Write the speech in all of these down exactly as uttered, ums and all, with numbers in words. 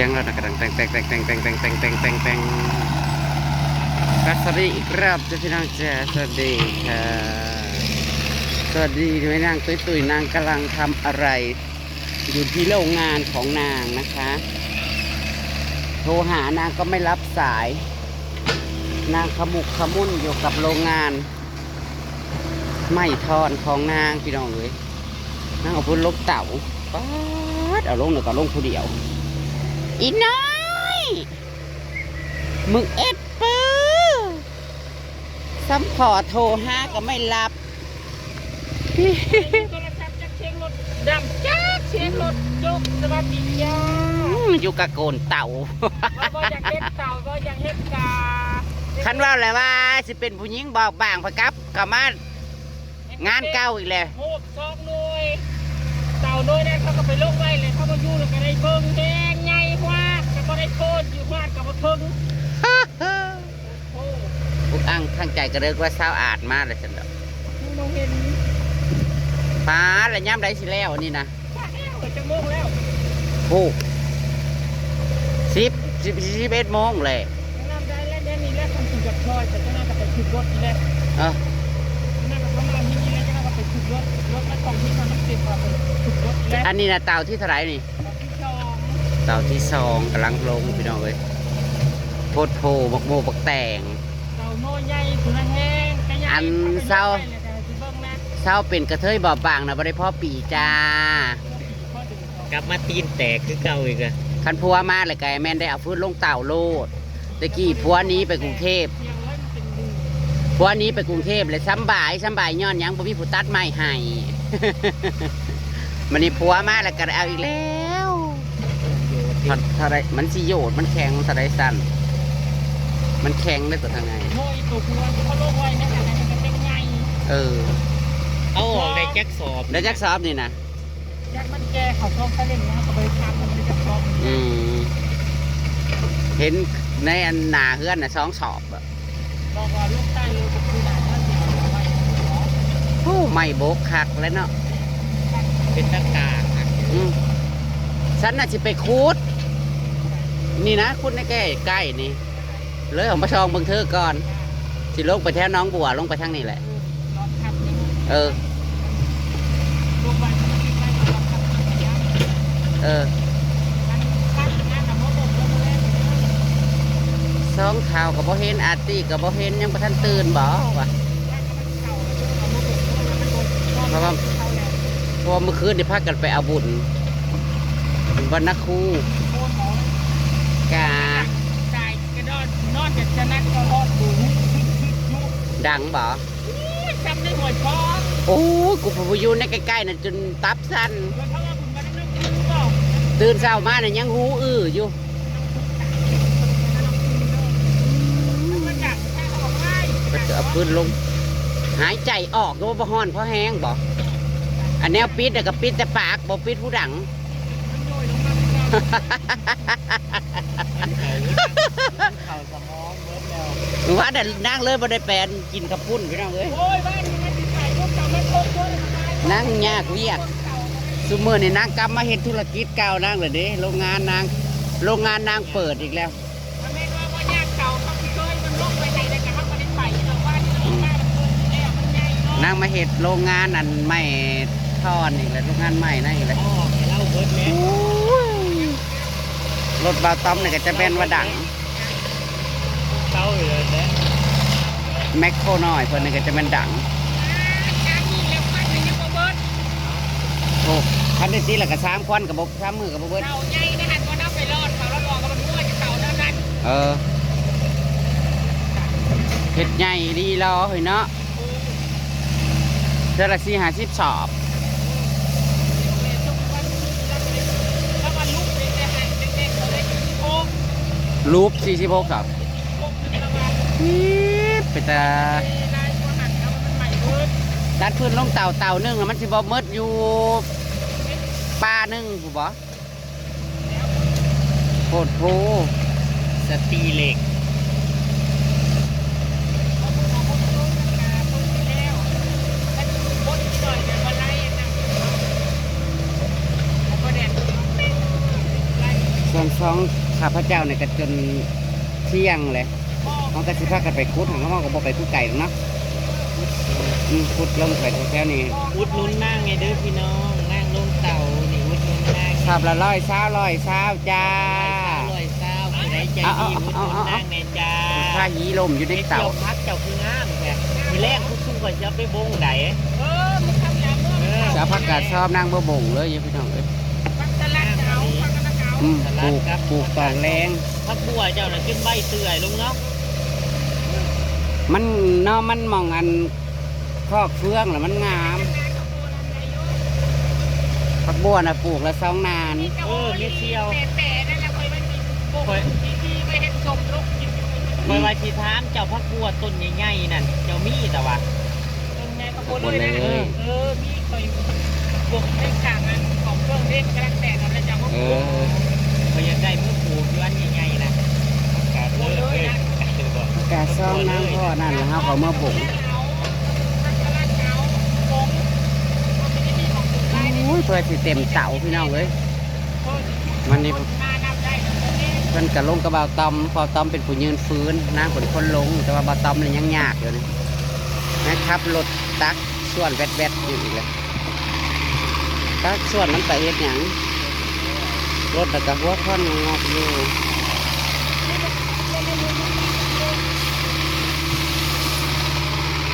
สียงรถนะกระดังแตงแตงแตงแตงแตงแตงแตงแตงแตงแตง ก็สวัสดีอีกรอบจ้ะพี่น้องจ้ะ สวัสดีค่ะ สวัสดีแม่นางตุ้ยตุ้ย นางกำลังทำอะไร อยู่ที่โรงงานของนางนะคะ โทรหานางก็ไม่รับสาย นางขมุกขมุ่นอยู่กับโรงงาน ไม้ท่อนของนางพี่น้องเอ้ย นางเอาพุ้นลกเต่า ป๊าด เอาลงเดี๋ยวก็ลงผู้เดียว อีน้อย มึงเอ็ดปื้อ ซ้ำพอโทรหาก็ไม่รับ โทรศัพท์จักเสียงรถดัง จักเสียงรถจก สวัสดีจ้า อืม อยู่กับโกนเต่า ว่าบ่อยากเฮ็ดเต่า บ่อยากเฮ็ดกา คันว่าแหละว่าสิเป็นผู้หญิงบอบบางพะกับกลับมา งานเก่าอีกแล้ว โหบสองหน่วย เต่าหน่วยนั้นเขาก็ไปลงไว้เลย เขามาอยู่แล้วก็ได้เบิ่งแดงใหญ่ฮวาด ก็บ่ได้โพดอยู่ฮวาดก็บ่ถึง โอ้ พวกอั้งทางใจก็เลิกว่าเช้าอาดมาเลยสันดอก บ่เห็น ป๊าด แล้วยามใดสิแล้วอันนี้นะ จักแล้ว จักโมงแล้ว โอ้ สิบ สิบ สิบเอ็ดโมงเลย น้ำได้แล้ว เดี๋ยวนี้แล้ว ทำกินกับพลอย แต่เจ้าหน้าก็ไปขึ้นรถนี่แหละ เออ เจ้าหน้าก็ทำงานที่นี่แล้ว เจ้าหน้าก็ไปขึ้นรถ รถมาส่งที่มันน้ำเต็มมาไปขึ้นรถนี่แหละ อันนี้นะเต่าที่เท่าไหร่นี่ เต่าที่สอง เต่าที่สองกำลังลงพี่น้องเอ้ย โพดโพบักโมบักแตง เต่าโน่ใหญ่สุดแห้ง อันเศร้า เศร้าเป็นกระเทยบอบบางนะ บ่ได้พ่อปีจ้า กลับมาตีนแตกคือเก่าอีกอะ คันผัวมาแล้วก็แม่นได้เอาฟืนลงเต่าโลด แต่กี้ผัวหนีไปกรุงเทพ ผัวหนีไปกรุงเทพเลยสำบาย สำบายย้อนหยังบ่มีผู้ตัดไม้ให้ มันนี่ผัวมาแล้วก็เอาอีกแล้ว เท่าเท่าใดมันสิโยด มันแข็งเท่าใดสั่น มันแข็งได้ตัวทางไง โอ้ย ตัวผัวเขาโลกไว้แม่แต่ไหนมันก็เป็นไง เออ เอาออกได้จักสอบ ได้จักสอบนี่นะ อยากมันแก่เขาซองซาเล้งนะ เขาไปทำมันจะซอง อืม เห็นในอันหน้าเฮือนน่ะ สองสอบอะ บอกว่าลูกใต้ลูกคือหลานก็สิเอาไว้ โอ้ ไม่โบกคักแล้วเนาะ เป็นตะกร้าคัก อืม ฉันน่ะสิไปขุด นี่นะ ขุดในใกล้ๆนี่ เลยออกมาซองเบิ่งเธอก่อน สิลงไปแถวหนองบัว ลงไปทางนี้แหละ เออ เออ สองเฒ่าก็บ่เห็น อาตี้ก็บ่เห็น ยังบ่ทันตื่นบ่วะ เพราะว่า เพราะว่าเมื่อคืนนี่พากันไปเอาบุญ บุญวันนักครู กะ ตายกระดอนนอนกับจะนัดก็ฮอดบุญ ดังบ่ อุ้ย จำได้หมดพ่อ โอ้ย กูไปอยู่ในใกล้ๆน่ะจนตับสั่น เดี๋ยวเขาว่าบุญวันนักครูบอก ตื่นเช้ามาน่ะยังหูอื้ออยู่ มันดังแค่เขาบอกว่า ก็จะเอาปืนลง หายใจออกก็บ่ฮ้อนเพราะแห้งบ่ อันแนวปิดน่ะก็ปิดแต่ปาก บ่ปิดหูดัง มันโยยลงมาเป็นเงา เขาสมองเบิดแล้ว ว่าแต่นางเลยบ่ได้แปลนกินข้าวปุ้นพี่น้องเอ้ย โอ้ย บ้านนี้มันสิใส่ลูกเต่าแม่โคตรโคตร นางยากเวียก ซุมื้อนี่นางกลับมาเฮ็ดธุรกิจเก่านางเลยเด้ โรงงานนาง โรงงานนางเปิดอีกแล้ว มันแม่นว่าบ่ยากเต่าเขาสิเคยมันลงไปไหนแล้วก็เขาบ่ได้ไปดอก ว่าที่เราบ้านเปิดแล้วมันใหญ่เนาะ นางมาเฮ็ดโรงงานอันไม้ท่อนอีกแล้ว โรงงานไม้นั่นอีกแล้ว อ๋อ ให้เราเบิดแล้ว โอ้ย รถบ่าวต้อมนี่ก็จะแม่นว่าดัง เก่าอยู่เลยแหละ แมคโครน้อยเพิ่นนี่ก็จะแม่นดัง โอ้ คันได้ตีแล้วก็สามควันก็บ่ สามมื้อก็บ่เบิด เต่าใหญ่นะ หันบ่นับไปรอด เขาแล้วรอก็มันมั่วจะเต่าเท่านั้น เออ เฮ็ดใหญ่ดีรอเฮ้ยเนาะ เทื่อละสี่ห้าสิบสอบ รูปสี่สิบหกสอบ อี๊ด เป็นตา ตัดฟืนลงเต่าเต่าหนึ่งอะ มันสิบ่หมดอยู่ป่าหนึ่งพู้นบ่ โพดโพ สตีเหล็ก ส ทั้งสองข้าพเจ้าเนี่ยก็จนเที่ยงเลย เขาก็สิพากันไปขุด ของเขาก็บ่ไปขุดไกลหรอกเนาะ อืม ขุดลงไปแถวๆนี้ อุดหนุนนางไงเด้อพี่น้อง นางลงเต๋านี่ อุดหนุนนาง สอบละร้อยซาว ร้อยซาวจ้า ร้อยซาว ร้อยซาว ผู้ใดใจดี เอา เอา อุดหนุน เอา เอา นางแหน่จ้า ผ้าหยีลมอยู่ในเต๋า เจ้าผักเจ้าคืองามแท้ มื้อแรกผู้ซุ่มก็จะไปบงได เออ มันทำอย่างนั้น เออ จะเอาผักกาดซอบนางบ่บงเลยพี่น้องเอ้ย ผักสลัดก็เอา ผักกาดก็เอา อืม สลัด ปลูก ครับ ปลูกตอนแลง ผักบัวเจ้าน่ะขึ้นใบเตื่อยลงเนาะ มันเนาะ มันหม่องอันคอกเฟืองแล้วมันงาม ผักบัวน่ะปลูกละสองนาน เออ เม็ดเดียว แปะๆนั่นแหละ ค่อยว่าสิปลูก ค่อย ที่ที่ไปเฮ็ดส้มลูกกินอยู่ ค่อยว่าสิถามเจ้าผักบัวต้นใหญ่ๆนั่น เจ้ามีแต่ว่า ต้นไงก็บ่เลยนะ บ่เลย เออ มีคอยบวกในกลางอันของเครื่องเล่นกำลังแตกกันแล้วจะมาปลูก เออ เขาอยากได้เมื่อปลูกอยู่อันใหญ่ๆนะ ผักกาดเลย เออ ผักกาดซองนางพ่อนั่นแล้วเขาก็มาปลูก เอาผักกาดเอาผงเอาไปที่ของปลูกได้ โอ้ย เพื่อสิเต็มเต๋าพี่น้องเอ้ย มันนี่ เพิ่นกะลงกับบ่าวตอม บ่าวตอมเป็นผู้ยืนฟืน นางเป็นคนลง แต่ว่าบ่าวตอมนี่ยังยากอยู่นี่ ยังขับรถตักส่วนแวดๆอยู่อีกเลย ตักส่วนมันไปเฮ็ดหยัง รถน่ะกะหัวควันงอกๆอยู่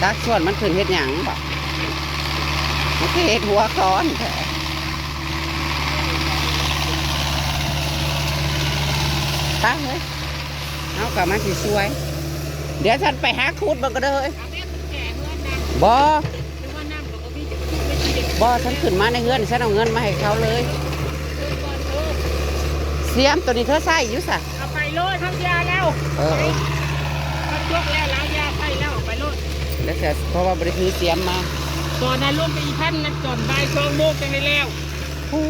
ตักส่วนมันขึ้นเฮ็ดหยังบ่ มันคือเฮ็ดหัวคอนแท้ ตักเลย เอากลับมาสิช่วย เดี๋ยวฉันไปหาขุดมันก็เด้อ เอาแม่กุญแจเฮือนนะ บ่ หรือว่าน้ำก็บ่มีจะไปซื้อไม่กิน บ่ ฉันขึ้นมาในเฮือน ฉันเอาเงินมาให้เขาเลย เออก่อนเออ เสียมตัวนี้เธอใส่อยู่สะ เอาไปโลดทั้งยาแล้ว เออ เออ มันยกแล้ว แล้วยาไปแล้ว เอาไปโลด แล้วเสีย เพราะว่าบ่ได้ถือเสียมมา ตอนนั้นลงไปอีพันนะ ตอนบ่ายสองโมงจังได้แล้ว โอ้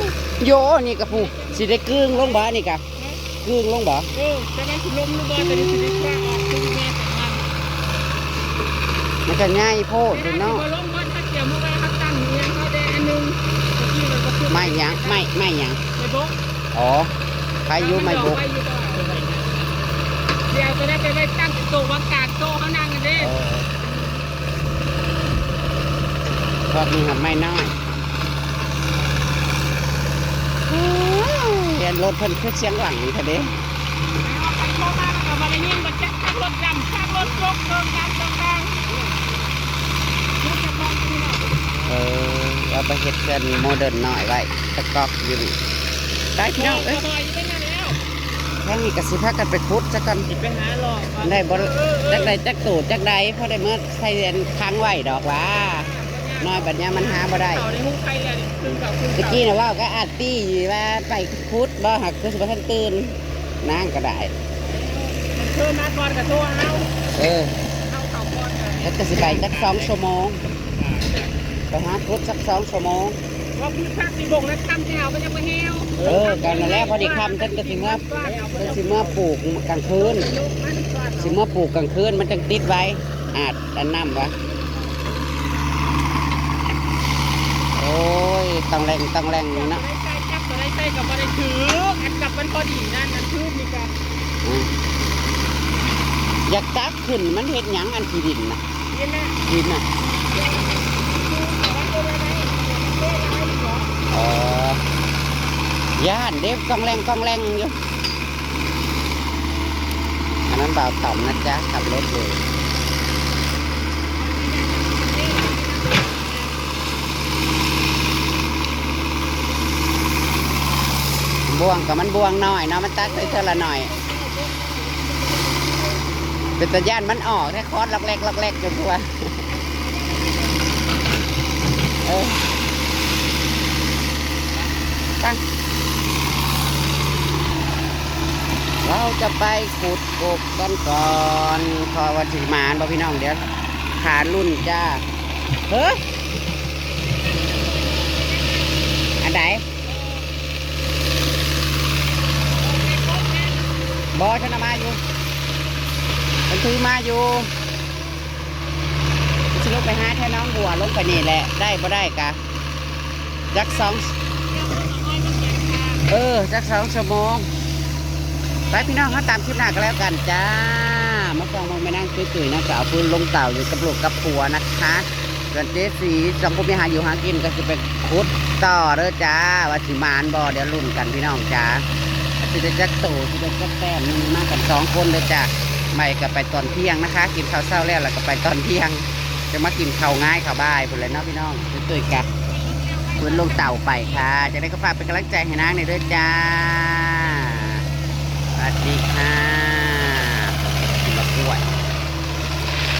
ย โย นี่กะผู้ สิได้กึ่งลงบ่นี่กะ กึ่งลงบ่ เออ แต่มันสิลมหรือบ่ แต่นี่สิได้คว้าออกคือแม่แต่งงาน มันก็ง่ายโพดเด้เนาะ แต่ถ้าสิบ่ลงบ่ ถ้าเกี่ยวมือไว้เขาตั้งอยู่ยังเขาได้อันหนึ่ง เมื่อกี้มันก็คือ ไม้หยัง ไม้ ไม้หยัง ไม้บก อ๋อ ใครอยู่ไม้บก ไม้บก เดี๋ยวจะได้ไปไว้ตั้งโต๊ะว่างกลางโต๊ะเขานั่งกันเด้ เออ ทอดนี่ครับ ไม่น้อย เรียนรถเพิ่นคือเสียงหลังแท้เด้ ไปโทรมาแล้วก็บ่ได้ยิน บ่จักจักรถดำ จักรถยก เครื่องดำเครื่องแดง รถจะพองที่นี่ เออ เอาไปเฮ็ดเรือนโมเดิร์นน้อยไว้ ตะก๊อกอยู่นี่ ได้พี่น้องเอ้ย โอ้ย บ่ได้อยู่ในนั้นแล้ว ทางนี้ก็สิพากันไปขุดซะก่อน สิไปหาหลอกก่อน ได้บ่ เออ เออ จักได้จักโตจักใด พอได้เมื่อใส่อันค้างไว้ดอกหว่า น้อยบัดเนี้ยมันหาบ่ได้ เขาได้ฮู้ใครแล้วนี่ คือเขาคือ ตะ เขา กี้น่ะเว้ากับอาตี้ว่าไปขุดบ่ หากคือสิบ่ทันตื่น นางก็ได้ มันโทรมาก่อนก็โทรเอา เออ เอาเขาก่อนก็ แล้วก็สิไปจักสองชั่วโมง ไปหาขุดสักสองชั่วโมง ว่าพี่พักสิบงแล้วค่ำสิหามันยังบ่แห้ว เออ กันนั่นแหละ พอดีค่ำ ฉันก็สิเมื่อ ฉันสิเมื่อปลูกกลางคืน สิเมื่อปลูกกลางคืน มันจังติดไว้ อาจอันน้ำวะ โอ้ย ต้องแรง ต้องแรงอยู่นะ จับบ่ได้ใส่ จับบ่ได้ใส่ก็บ่ได้ถือ อันจับมันพอดีนั่น อันถือนี่ก็ อืม อยากจับขึ้น มันเฮ็ดหยังอันขี้ดินน่ะ นี่แหละ ดินน่ะ เดี๋ยวมันตัวอะไร มันตัวอะไรหรอ อ๋อ ย่านเด้ ก้องแรงก้องแรงอยู่ อันนั้นบ่าวต๋อมนะจ๊ะ ขับรถอยู่ บ่วงกับมันบ่วงน้อยเนาะ มันตักได้เท่าละหน่อย เป็นตาย่านมันออกแท้ คอดล็อกแรกล็อกแรกจนทั่ว เออ ตั้ง เราจะไปขุดกบกันก่อน เพราะว่าสิหมานบ่พี่น้อง เดี๋ยวขาลุ่นจ้า เฮ้ย อันใด บ่ ฉันเอามาอยู่ ฉันถือมาอยู่ สิลงไปหาแถวหนองบัว ลงไปนี่แหละ ได้บ่ได้กะ จักสอง เออ จักสองชั่วโมง ไปพี่น้อง เฮาตามคลิปหน้าก็แล้วกันจ้า มาส่องเบิ่งแม่นางตุ้ยๆ นะ ก็เอาฟืนลงเตาอยู่กับลูกกับผัวนะคะ ส่วนเจ๊สีสองผัวเมียหาอยู่หากินก็สิไปขุดต่อเด้อจ้า ว่าสิหมานบ่ เดี๋ยวลุ้นกันพี่น้องจ้า สิได้จักโต สิได้จักแต้ม นี่มากันสองคนเด้อจ้า ใหม่ก็ไปตอนเที่ยงนะคะ กินข้าวเช้าแล้ว แล้วก็ไปตอนเที่ยง จะมากินข้าวงายข้าวบ่ายพู้นแหละเนาะพี่น้อง ตุ้ยๆ กะ ฟืนลงเตาไปค่ะ จะได้ก็ฝากเป็นกำลังใจให้นางหน่อยเด้อจ้า สวัสดีค่ะ